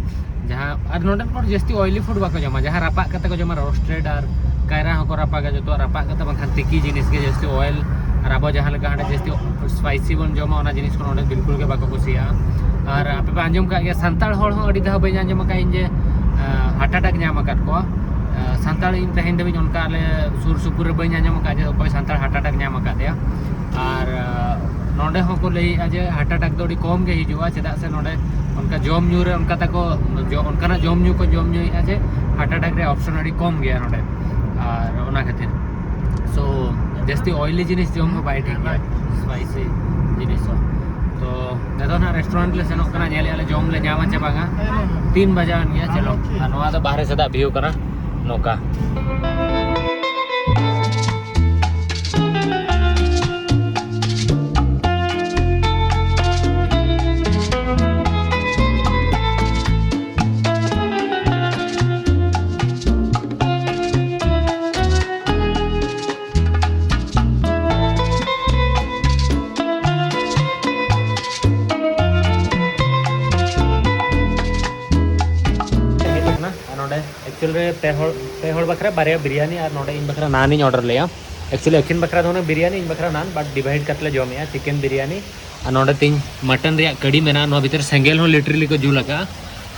ᱡᱟᱦᱟᱸ, ᱟᱨ ᱱᱚᱸᱰᱮᱱ ᱦᱚᱲ ᱡᱟᱹᱥᱛᱤ ᱚᱭᱞᱤ ᱯᱷᱩᱰ ᱵᱟᱠᱚ ᱡᱚᱢᱟ, ᱡᱟᱦᱟᱸ ᱨᱟᱯᱟᱜ ᱠᱟᱛᱮ ᱠᱚ ᱡᱚᱢᱟ, ᱨᱳᱥᱴᱮᱰ ᱟᱨ ᱠᱟᱭᱨᱟ ᱦᱚᱸᱠᱚ ᱨᱟᱯᱟᱜᱟ, ᱡᱚᱛᱚᱣᱟᱜ ᱨᱟᱯᱟᱜ ᱠᱟᱛᱮ, ᱵᱟᱝᱠᱷᱟᱱ ᱛᱤᱠᱤ ᱡᱤᱱᱤᱥ ᱜᱮ ᱡᱟᱹᱥᱛᱤ ᱚᱭᱮᱞ᱾ ᱟᱨ ᱟᱵᱚ ᱡᱟᱦᱟᱸ ᱞᱮᱠᱟ ᱦᱟᱸᱰᱮ ᱡᱟᱹᱥᱛᱤ ᱥᱯᱟᱭᱥᱤ ᱵᱚᱱ ᱡᱚᱢᱟ, ᱚᱱᱟ ᱡᱤᱱᱤᱥ ᱠᱚ ᱱᱚᱸᱰᱮ ᱵᱤᱞᱠᱩᱞ ᱜᱮ ᱵᱟᱠᱚ ᱠᱩᱥᱤᱭᱟᱜᱼᱟ᱾ ᱟᱨ ᱟᱯᱮ ᱯᱮ ᱟᱸᱡᱚᱢ ᱠᱟᱜ ᱜᱮᱭᱟ, ᱥᱟᱱᱛᱟᱲ ᱦᱚᱲ ᱦᱚᱸ ᱟᱹᱰᱤ ᱫᱷᱟᱣ ᱵᱟᱹᱧ ᱟᱸᱡᱚᱢ ᱟᱠᱟᱫ ᱤᱧ ᱡᱮ ᱦᱟᱨᱴ ᱟᱴᱟᱠ ᱧᱟᱢ ᱟᱠᱟᱫ ᱠᱚᱣᱟ᱾ ᱥᱟᱱᱛᱟᱲ ᱤᱧ ᱛᱮᱦᱮᱧ ᱫᱷᱟᱹᱵᱤᱡ ᱚᱱᱠᱟ ᱟᱞᱮ ᱥᱩᱨ ᱥᱩᱯᱩᱨ ᱨᱮ ᱵᱟᱹᱧ ᱟᱸᱡᱚᱢ ᱟᱠᱟᱫ ᱡᱮ ᱚᱠᱚᱭ ᱥᱟᱱᱛᱟᱲ ᱦᱟᱨᱴ ᱟᱴᱟᱠ ᱧᱟᱢ ᱟᱠᱟᱫᱮᱭᱟ᱾ ᱟᱨ ᱱᱚᱸᱰᱮ ᱦᱚᱸᱠᱚ ᱞᱟᱹᱭᱮᱫᱼᱟ ᱡᱮ ᱦᱟᱨᱴ ᱟᱴᱟᱠ ᱫᱚ ᱟᱹᱰᱤ ᱠᱚᱢ ᱜᱮ ᱦᱤᱡᱩᱜᱼᱟ, ᱪᱮᱫᱟᱜ ᱥᱮ ᱱᱚᱸᱰᱮ ᱚᱱᱠᱟ ᱡᱚᱢ ᱧᱩ ᱨᱮ ᱚᱱᱠᱟ ᱛᱟᱠᱚ ᱡᱚ-, ᱚᱱᱠᱟᱱᱟᱜ ᱡᱚᱢ ᱧᱩ ᱠᱚ ᱡᱚᱢ ᱧᱩᱭᱮᱫᱼᱟ ᱡᱮ ᱦᱟᱨᱴ ᱟᱴᱟᱠ ᱨᱮᱭᱟᱜ ᱚᱯᱥᱚᱱ ᱟᱹᱰᱤ ᱠᱚᱢ ᱜᱮᱭᱟ ᱱᱚᱸᱰᱮ᱾ ᱟᱨ ᱚᱱᱟ ᱠᱷᱟᱹᱛᱤᱨ ᱥᱳ ᱡᱟᱹᱥᱛᱤ ᱚᱭᱞᱤ ᱡᱤᱱᱤᱥ ᱡᱚᱢ ᱦᱚᱸ ᱵᱟᱭ ᱴᱷᱤᱠ ᱜᱮᱭᱟ, ᱥᱯᱟᱭᱥᱤ ᱡᱤᱱᱤᱥ ᱦᱚᱸ᱾ ᱛᱚ ᱱᱤᱛᱚᱜ ᱱᱟᱜ ᱨᱮᱥᱴᱩᱨᱮᱱᱴ ᱞᱮ ᱥᱮᱱᱚᱜ ᱠᱟᱱᱟ, ᱧᱮᱞᱮᱫᱼᱟ ᱞᱮ ᱡᱚᱢ ᱞᱮ ᱧᱟᱢᱟ ᱪᱮ ᱵᱟᱝᱟ᱾ ᱛᱤᱱ ᱵᱟᱡᱟᱣᱮᱱ ᱜᱮᱭᱟ, ᱪᱚᱞᱚ᱾ ᱟᱨ ᱱᱚᱣᱟ ᱫᱚ ᱵᱟᱦᱨᱮ ᱥᱮᱫᱟᱜ ᱵᱷᱤᱭᱩ ᱠᱟᱱᱟ ᱱᱚᱝᱠᱟ᱾ ᱦᱮᱡ ᱟᱠᱟᱱᱟ᱾ ᱟᱨ ᱱᱚᱰᱮ ᱮᱠᱪᱩᱭᱮᱞ ᱨᱮ ᱯᱮ ᱦᱚᱲ, ᱯᱮ ᱦᱚᱲ ᱵᱟᱠᱷᱨᱟ ᱵᱟᱨᱭᱟ ᱵᱤᱨᱭᱟᱱᱤ ᱟᱨ ᱱᱚᱰᱮ ᱤᱧ ᱵᱟᱠᱷᱨᱟ ᱱᱟᱱ ᱤᱧ ᱚᱰᱟᱨ ᱞᱮᱜᱼᱟ᱾ ᱮᱠᱪᱩᱭᱮᱞᱤ ᱟᱹᱠᱤᱱ ᱵᱟᱠᱷᱨᱟ ᱫᱚ ᱦᱩᱱᱟᱹᱝ ᱵᱤᱨᱭᱟᱱᱤ, ᱤᱧ ᱵᱟᱠᱷᱨᱟ ᱱᱟᱱ, ᱵᱟᱴ ᱰᱤᱵᱷᱟᱭᱤᱰ ᱠᱟᱛᱮ ᱞᱮ ᱡᱚᱢᱮᱜᱼᱟ᱾ ᱪᱤᱠᱮᱱ ᱵᱤᱨᱭᱟᱱᱤ ᱟᱨ ᱱᱚᱰᱮ ᱛᱤᱧ ᱢᱟᱴᱚᱱ ᱨᱮᱭᱟᱜ ᱠᱟᱹᱲᱤ ᱢᱮᱱᱟᱜᱼᱟ᱾ ᱱᱚᱣᱟ ᱵᱷᱤᱛᱨᱤ ᱥᱮᱸᱜᱮᱞ ᱦᱚᱸ ᱞᱤᱴᱨᱮᱞᱤ ᱠᱚ ᱡᱩᱞ ᱟᱠᱟᱫᱼᱟ᱾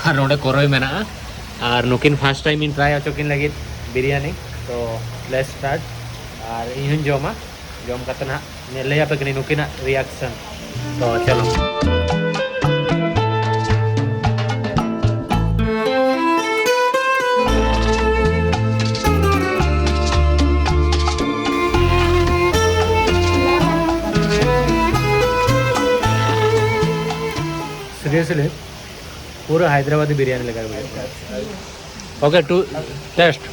ᱟᱨ ᱱᱚᱰᱮ ᱠᱚᱨᱚᱭ ᱢᱮᱱᱟᱜᱼᱟ᱾ ᱟᱨ ᱱᱩᱠᱤᱱ ᱯᱷᱟᱥᱴ ᱴᱟᱭᱤᱢ ᱤᱧ ᱴᱨᱟᱭ ᱦᱚᱪᱚ ᱠᱤᱱ ᱞᱟᱹᱜᱤᱫ ᱵᱤᱨᱭᱟᱱᱤ᱾ ᱛᱚ ᱞᱮᱴᱥ ᱥᱴᱟᱨᱴ᱾ ᱟᱨ ᱤᱧ ᱦᱚᱸᱧ ᱡᱚᱢᱟ, ᱡᱚᱢ ᱠᱟᱛᱮ ᱱᱟᱦᱟᱜ ᱞᱟᱹᱭ ᱟᱯᱮ ᱠᱟᱹᱱᱟᱹᱧ ᱱᱩᱠᱤᱱᱟᱜ ᱨᱤᱭᱟᱠᱥᱚᱱ᱾ ᱛᱚ ᱪᱚᱞᱚ᱾ ᱥᱤᱨᱤᱭᱟᱥᱞᱤ ᱯᱩᱨᱟᱹ ᱦᱟᱭᱫᱨᱟᱵᱟᱫᱤ ᱵᱤᱨᱭᱟᱱᱤ ᱞᱮᱠᱟ ᱜᱮ ᱵᱩᱡᱷᱟᱹᱜ ᱠᱟᱱᱟ᱾ Okay, to taste.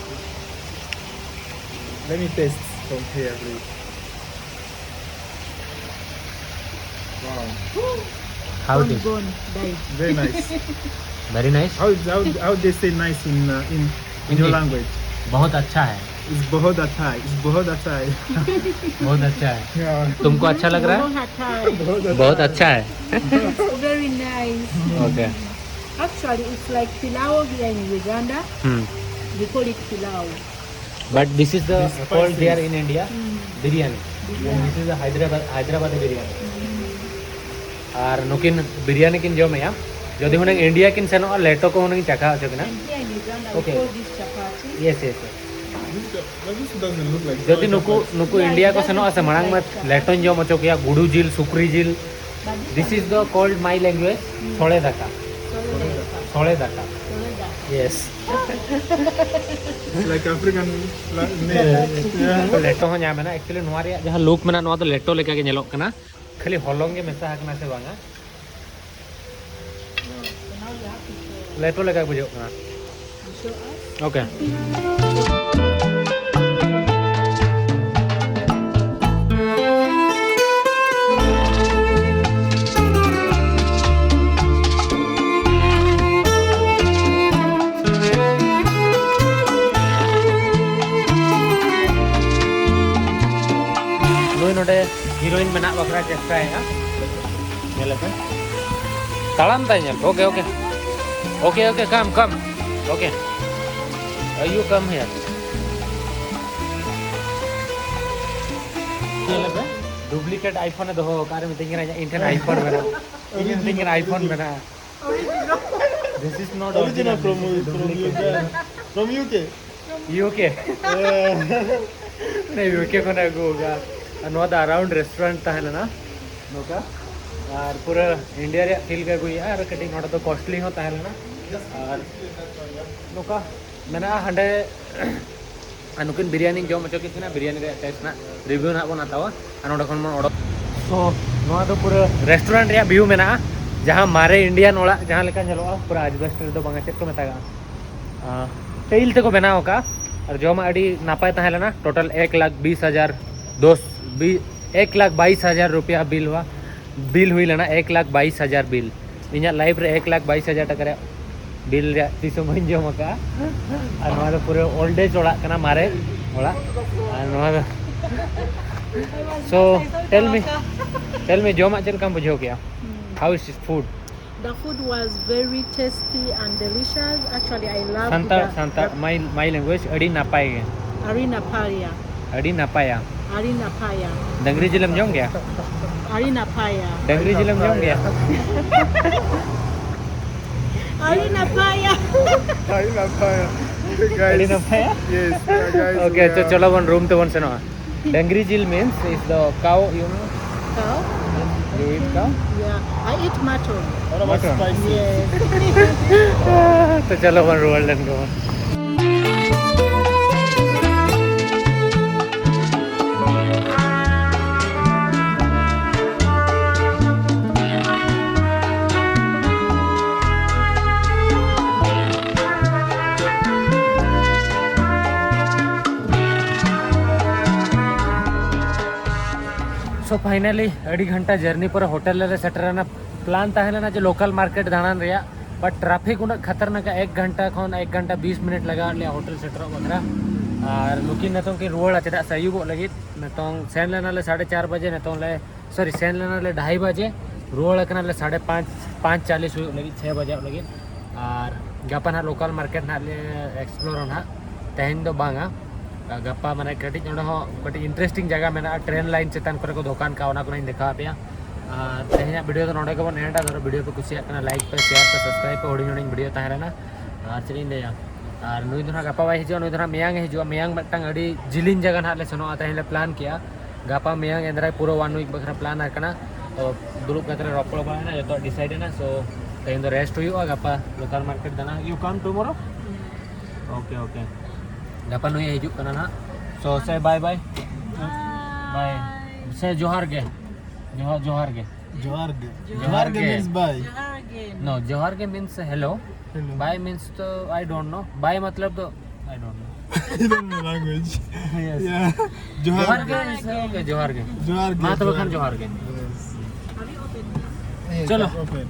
Let me taste from here, please. Wow. How it is? Gone, gone, die. Very nice. Very nice. How, how, how they say nice in, uh, in, in your language? बहुत अच्छा है. It's बहुत अच्छा है. It's बहुत अच्छा है. बहुत अच्छा है. Yeah. तुमको अच्छा लग रहा है? बहुत अच्छा है. बहुत अच्छा है. Very nice. Okay. Actually, it's like pilau here in Uganda. Hmm. We call it pilau. But this is the called there in India, biryani. And this is the Hyderabad, Hyderabad biryani. ᱟᱨ ᱱᱩᱠᱤᱱ ᱵᱤᱨᱭᱟᱱᱤ ᱠᱤᱱ ᱡᱚᱢᱮᱜᱼᱟ. ᱡᱩᱫᱤ ᱦᱩᱱᱟᱹᱝ India ᱠᱤᱱ ᱥᱮᱱᱚᱜᱼᱟ, ᱞᱮᱴᱚ ᱠᱚ ᱦᱩᱱᱟᱹᱝ ᱪᱟᱠᱷᱟ ᱦᱚᱪᱚ ᱠᱤᱱᱟ. Okay. Yes, yes, yes. ᱡᱩᱫᱤ ᱱᱩᱠᱩ, ᱱᱩᱠᱩ ᱤᱱᱰᱤᱭᱟ ᱠᱚ ᱥᱮᱱᱚᱜᱼᱟ ᱥᱮ, ᱢᱟᱲᱟᱝ ᱢᱟ ᱞᱮᱴᱚᱧ ᱡᱚᱢ ᱦᱚᱪᱚ ᱠᱮᱭᱟ, ᱜᱩᱰᱩ ᱡᱤᱞ, ᱥᱩᱠᱨᱤ ᱡᱤᱞ. This is the called my language, ᱥᱚᱲᱮ ᱫᱟᱠᱟ. ᱥᱚᱲᱮ ᱫᱟᱠᱟ. Yes. Like African name. ᱞᱮᱴᱚ ᱦᱚᱸ ᱧᱟᱢ ᱮᱱᱟ. Actually, ᱱᱚᱣᱟ ᱨᱮᱭᱟᱜ ᱡᱟᱦᱟᱸ ᱞᱩᱠ ᱢᱮᱱᱟᱜᱼᱟ, ᱱᱚᱣᱟ ᱫᱚ ᱞᱮᱴᱚ ᱞᱮᱠᱟ ᱜᱮ ᱧᱮᱞᱚᱜ ᱠᱟᱱᱟ. ᱠᱷᱟᱹᱞᱤ ᱦᱚᱞᱚᱝ ᱜᱮ ᱢᱮᱥᱟ ᱟᱠᱟᱱᱟ ᱥᱮ ᱵᱟᱝᱟ? ᱞᱮᱴᱚ ᱞᱮᱠᱟ ᱵᱩᱡᱷᱟᱹᱜ ᱠᱟᱱᱟ. Okay. ᱱᱩᱭ ᱱᱚᱰᱮ heroine ᱵᱮᱱᱟᱜ ᱵᱟᱠᱷᱨᱟ ᱪᱮᱥᱴᱟᱭᱮᱫᱼᱟ. ᱧᱮᱞᱮᱯᱮ. ᱛᱟᱲᱟᱢ ᱛᱟᱭ ᱧᱮᱞ ᱯᱮ. Okay, okay. Okay, okay, come, come. Okay. Uh, you come here. ᱧᱮᱞᱮᱯᱮ. Duplicate iPhone ᱮ ᱫᱚᱦᱚ ᱟᱠᱟᱫ ᱨᱮ ᱢᱤᱛᱟᱹᱧ ᱠᱟᱱᱟ, ᱤᱧ ᱴᱷᱮᱱ iPhone ᱢᱮᱱᱟᱜᱼᱟ. ᱤᱧ ᱢᱤᱛᱟᱹᱧ ᱠᱟᱱᱟ, iPhone ᱢᱮᱱᱟᱜᱼᱟ. This is not original, from, this is from duplicate. U K. From U K. ᱱᱮ ᱭᱩ ᱠᱮ ᱠᱷᱚᱱ ᱟᱹᱜᱩ ᱟᱠᱟᱫ. ᱟᱨ ᱱᱚᱣᱟ ᱫᱚ around restaurant ᱛᱟᱦᱮᱸ ᱞᱮᱱᱟ ᱱᱚᱝᱠᱟ. ᱟᱨ ᱯᱩᱨᱟᱹ ᱤᱱᱰᱤᱭᱟ ᱨᱮᱭᱟᱜ feel ᱜᱮ ᱟᱹᱜᱩᱭᱮᱫᱼᱟ. ᱟᱨ ᱠᱟᱹᱴᱤᱡ ᱱᱚᱰᱮ ᱫᱚ costly ᱦᱚᱸ ᱛᱟᱦᱮᱸ ᱞᱮᱱᱟ. ᱟᱨ ᱱᱚᱝᱠᱟ ᱢᱮᱱᱟᱜᱼᱟ ᱦᱟᱸᱰᱮ. ᱟᱨ ᱱᱩᱠᱤᱱ ᱵᱤᱨᱭᱟᱱᱤᱧ ᱡᱚᱢ ᱦᱚᱪᱚ ᱠᱮᱫ ᱠᱤᱱᱟ, ᱵᱤᱨᱭᱟᱱᱤ ᱨᱮᱭᱟᱜ taste ᱨᱮᱱᱟᱜ review ᱱᱟᱦᱟᱜ ᱵᱚᱱ ᱦᱟᱛᱟᱣᱟ. ᱟᱨ ᱱᱚᱰᱮ ᱠᱷᱚᱱ ᱵᱚᱱ ᱚᱰᱚᱠ. So, ᱱᱚᱣᱟ ᱫᱚ ᱯᱩᱨᱟᱹ restaurant ᱨᱮᱭᱟᱜ view ᱢᱮᱱᱟᱜᱼᱟ, ᱡᱟᱦᱟᱸ ᱢᱟᱨᱮ Indian ᱚᱲᱟᱜ ᱡᱟᱦᱟᱸ ᱞᱮᱠᱟ ᱧᱮᱞᱚᱜᱼᱟ, ᱯᱩᱨᱟᱹ asbestos ᱫᱚ ᱵᱟᱝᱟ, ᱪᱮᱫ ᱠᱚ ᱢᱮᱛᱟᱜᱼᱟ, ᱴᱟᱭᱤᱞ ᱛᱮᱠᱚ ᱵᱮᱱᱟᱣ ᱟᱠᱟᱫᱼᱟ. ᱟᱨ ᱡᱚᱢᱟᱜ ᱟᱹᱰᱤ ᱱᱟᱯᱟᱭ ᱛᱟᱦᱮᱸ ᱞᱮᱱᱟ. Total ᱮᱠ ᱞᱟᱠᱷ ᱵᱤᱥ ᱦᱟᱡᱟᱨ ᱫᱚᱥ, ᱵᱤ-, ᱮᱠ ᱞᱟᱠᱷ ᱵᱟᱭᱤᱥ ᱦᱟᱡᱟᱨ ᱨᱩᱯᱤᱭᱟ bill ᱦᱩᱭ, bill ᱦᱩᱭ ᱞᱮᱱᱟ, ᱮᱠ ᱞᱟᱠᱷ ᱵᱟᱭᱤᱥ ᱦᱟᱡᱟᱨ bill. ᱤᱧᱟᱹᱜ life ᱨᱮ ᱮᱠ ᱞᱟᱠᱷ ᱵᱟᱭᱤᱥ ᱦᱟᱡᱟᱨ ᱴᱟᱠᱟ ᱨᱮᱭᱟᱜ ᱵᱤᱞ ᱨᱮᱭᱟᱜ ᱛᱤᱥ ᱦᱚᱸ ᱵᱟᱹᱧ ᱡᱚᱢ ᱟᱠᱟᱫᱼᱟ᱾ ᱟᱨ ᱱᱚᱣᱟ ᱫᱚ ᱯᱩᱨᱟᱹ ᱳᱞᱰ ᱮᱡᱽ ᱚᱲᱟᱜ ᱠᱟᱱᱟ, ᱢᱟᱨᱮ ᱚᱲᱟᱜ᱾ ᱟᱨ ᱱᱚᱣᱟ ᱫᱚ so tell me, tell me, ᱡᱚᱢᱟᱜ ᱪᱮᱫ ᱞᱮᱠᱟᱢ ᱵᱩᱡᱷᱟᱹᱣ ᱠᱮᱜᱼᱟ? How is this food? The food was very tasty and delicious. Actually, I loved Santal the, Santal my my language, ᱟᱹᱰᱤ ᱱᱟᱯᱟᱭ ᱜᱮ᱾ Ari Napaya. ᱟᱹᱰᱤ ᱱᱟᱯᱟᱭᱟ᱾ Ari Napaya. ᱰᱟᱹᱝᱨᱤ ᱡᱤᱞᱮᱢ ᱡᱚᱢ ᱜᱮᱭᱟ? Ari Napaya. ᱰᱟᱹᱝᱨᱤ ᱡᱤᱞᱮᱢ ᱡᱚᱢ ᱜᱮᱭᱟ? Ari Napaya. Ari Napaya. ᱟᱹᱰᱤ ᱱᱟᱯᱟᱭᱟ? Yes, yeah, guys. Okay, ᱛᱚ ᱪᱚᱞᱚ ᱵᱚᱱ ᱨᱩᱢ ᱛᱮᱵᱚᱱ ᱥᱮᱱᱚᱜᱼᱟ᱾ ᱰᱟᱹᱝᱨᱤ ᱡᱤᱞ means is the cow, you know? Cow? You eat cow? Yeah, I eat mutton. What about Mutton. Spicy? Yes. ᱛᱚ ᱪᱚᱞᱚ ᱵᱚᱱ ᱨᱩᱣᱟᱹᱲ ᱞᱮᱱ ᱜᱮ ᱵᱚᱱ᱾ So finally ᱟᱹᱰᱤ ᱜᱷᱚᱱᱴᱟ ᱡᱟᱨᱱᱤ ᱯᱚᱨᱮ ᱦᱳᱴᱮᱞ ᱨᱮᱞᱮ ᱥᱮᱴᱮᱨᱮᱱᱟ᱾ ᱯᱞᱟᱱ ᱛᱟᱦᱮᱸ ᱞᱮᱱᱟ ᱡᱮ ᱞᱳᱠᱟᱞ ᱢᱟᱨᱠᱮᱴ ᱫᱟᱬᱟᱱ ᱨᱮᱭᱟᱜ, ᱵᱟᱴ ᱴᱨᱟᱯᱷᱤᱠ ᱩᱱᱟᱹᱜ ᱠᱷᱟᱛᱟᱨᱱᱟᱠ, ᱮᱠ ᱜᱷᱚᱱᱴᱟ ᱠᱷᱚᱱ ᱮᱠ ᱜᱷᱚᱱᱴᱟ ᱵᱤᱥ ᱢᱤᱱᱤᱴ ᱞᱟᱜᱟᱣ ᱞᱮᱭᱟ ᱦᱳᱴᱮᱞ ᱥᱮᱴᱮᱨᱚᱜ ᱵᱟᱠᱷᱨᱟ᱾ ᱟᱨ ᱱᱩᱠᱤᱱ ᱱᱤᱛᱚᱝ ᱠᱤᱱ ᱨᱩᱣᱟᱹᱲᱟ, ᱪᱮᱫᱟᱜ ᱥᱮ ᱟᱹᱭᱩᱵᱚᱜ ᱞᱟᱹᱜᱤᱫ᱾ ᱱᱤᱛᱚᱝ ᱥᱮᱱ ᱞᱮᱱᱟᱞᱮ ᱥᱟᱲᱮ ᱪᱟᱨ ᱵᱟᱡᱮ, ᱱᱤᱛᱚᱝ ᱞᱮ ᱥᱚᱨᱤ ᱥᱮᱱ ᱞᱮᱱᱟᱞᱮ ᱰᱷᱟᱭ ᱵᱟᱡᱮ, ᱨᱩᱣᱟᱹᱲ ᱟᱠᱟᱱᱟᱞᱮ ᱥᱟᱲᱮ ᱯᱟᱸᱪ, ᱯᱟᱸᱪ ᱪᱟᱞᱤᱥ ᱦᱩᱭᱩᱜ ᱞᱟᱹᱜᱤᱫ, ᱪᱷᱮ ᱵᱟᱡᱟᱜ ᱞᱟᱹᱜᱤᱫ᱾ ᱟᱨ ᱜᱟᱯᱟ ᱱᱟᱦᱟᱜ ᱞᱳᱠᱟᱞ ᱢᱟᱨᱠᱮᱴ ᱱᱟᱦᱟᱜ ᱞᱮ ᱮᱠᱥᱯᱞᱳᱨᱟ ᱱᱟᱦᱟᱜ, ᱛᱮᱦᱮᱧ ᱫᱚ ᱵᱟᱝᱟ᱾ ᱜᱟᱯᱟ ᱢᱟᱱᱮ ᱠᱟᱹᱴᱤᱡ ᱚᱸᱰᱮ ᱦᱚᱸ ᱠᱟᱹᱴᱤᱡ ᱤᱱᱴᱟᱨᱮᱥᱴᱤᱝ ᱡᱟᱭᱜᱟ ᱢᱮᱱᱟᱜᱼᱟ, ᱴᱨᱮᱱ ᱞᱟᱭᱤᱱ ᱪᱮᱛᱟᱱ ᱠᱚᱨᱮ ᱠᱚ ᱫᱚᱠᱟᱱ ᱠᱟᱜᱼᱟ, ᱚᱱᱟ ᱠᱚ ᱱᱟᱦᱟᱜ ᱤᱧ ᱫᱮᱠᱷᱟᱣ ᱟᱯᱮᱭᱟ᱾ ᱟᱨ ᱛᱮᱦᱮᱧᱟᱜ ᱵᱷᱤᱰᱤᱭᱳ ᱫᱚ ᱱᱚᱰᱮ ᱜᱮᱵᱚᱱ ᱮᱱᱰᱟ᱾ ᱫᱷᱚᱨᱚ ᱵᱷᱤᱰᱤᱭᱳ ᱯᱮ ᱠᱩᱥᱤᱭᱟᱜ ᱠᱟᱱᱟ, ᱞᱟᱭᱤᱠ ᱯᱮ, ᱥᱮᱭᱟᱨ ᱯᱮ, ᱥᱟᱵᱥᱠᱨᱟᱭᱤᱵ ᱯᱮ, ᱦᱩᱰᱤᱧ ᱦᱩᱰᱤᱧ ᱵᱷᱤᱰᱤᱭᱳ ᱛᱟᱦᱮᱸ ᱞᱮᱱᱟ᱾ ᱟᱨ ᱪᱮᱫ ᱤᱧ ᱞᱟᱹᱭᱟ, ᱟᱨ ᱱᱩᱭ ᱫᱚ ᱱᱟᱦᱟᱜ ᱜᱟᱯᱟ ᱵᱟᱭ ᱦᱤᱡᱩᱜᱼᱟ, ᱱᱩᱭ ᱫᱚ ᱱᱟᱦᱟᱜ ᱢᱮᱭᱟᱝ ᱮ ᱦᱤᱡᱩᱜᱼᱟ᱾ ᱢᱮᱭᱟᱝ ᱢᱤᱫᱴᱟᱝ ᱟᱹᱰᱤ ᱡᱤᱞᱤᱧ ᱡᱟᱭᱜᱟ ᱱᱟᱦᱟᱜ ᱞᱮ ᱥᱮᱱᱚᱜᱼᱟ, ᱛᱮᱦᱮᱧ ᱞᱮ ᱯᱞᱟᱱ ᱠᱮᱜᱼᱟ᱾ ᱜᱟᱯᱟ ᱢᱮᱭᱟᱝ ᱮᱸᱫᱽᱨᱟᱭ ᱯᱩᱨᱟᱹ ᱚᱣᱟᱱ ᱣᱤᱠ ᱵᱟᱠᱷᱨᱟ ᱯᱞᱟᱱ ᱟᱠᱟᱱᱟ᱾ ᱛᱚ ᱫᱩᱲᱩᱵ ᱠᱟᱛᱮ ᱞᱮ ᱨᱚᱯᱚᱲ ᱵᱟᱲᱟᱭᱮᱱᱟ, ᱡᱚᱛᱚ ᱰᱤᱥᱟᱭᱤᱰ ᱮᱱᱟ᱾ ᱥᱳ ᱛᱮᱦᱮᱧ ᱫᱚ ᱨᱮᱥᱴ ᱦᱩᱭᱩᱜᱼᱟ, ᱜᱟᱯᱟ ᱞᱳᱠᱟᱞ ᱢᱟᱨᱠᱮᱴ ᱫᱟᱬᱟ᱾ You come tomorrow? Okay, okay. ᱜᱟᱯᱟ ᱱᱩᱭ ᱮ ᱦᱤᱡᱩᱜ ᱠᱟᱱᱟ ᱱᱟᱦᱟᱜ᱾ So say bye bye. Bye. Say ᱡᱚᱦᱟᱨ ᱜᱮ᱾ ᱡᱚᱦᱟᱨ, ᱡᱚᱦᱟᱨ ᱜᱮ᱾ Joharge. Joharge. Means bye. Joharge. No, ᱡᱚᱦᱟᱨ ᱜᱮ means hello. Hello. Bye means ᱛᱚ I don't know. Bye ᱢᱚᱛᱞᱚᱵ ᱫᱚ I don't know. I don't know language. Yes. Yeah. ᱡᱚᱦᱟᱨ Joharge. ᱜᱮ is okay, ᱡᱚᱦᱟᱨ ᱜᱮ᱾ Joharge. ᱢᱟ ᱛᱚᱵᱮ ᱠᱷᱟᱱ ᱡᱚᱦᱟᱨ ᱜᱮ᱾ Yes. ᱪᱚᱞᱚ᱾ Open.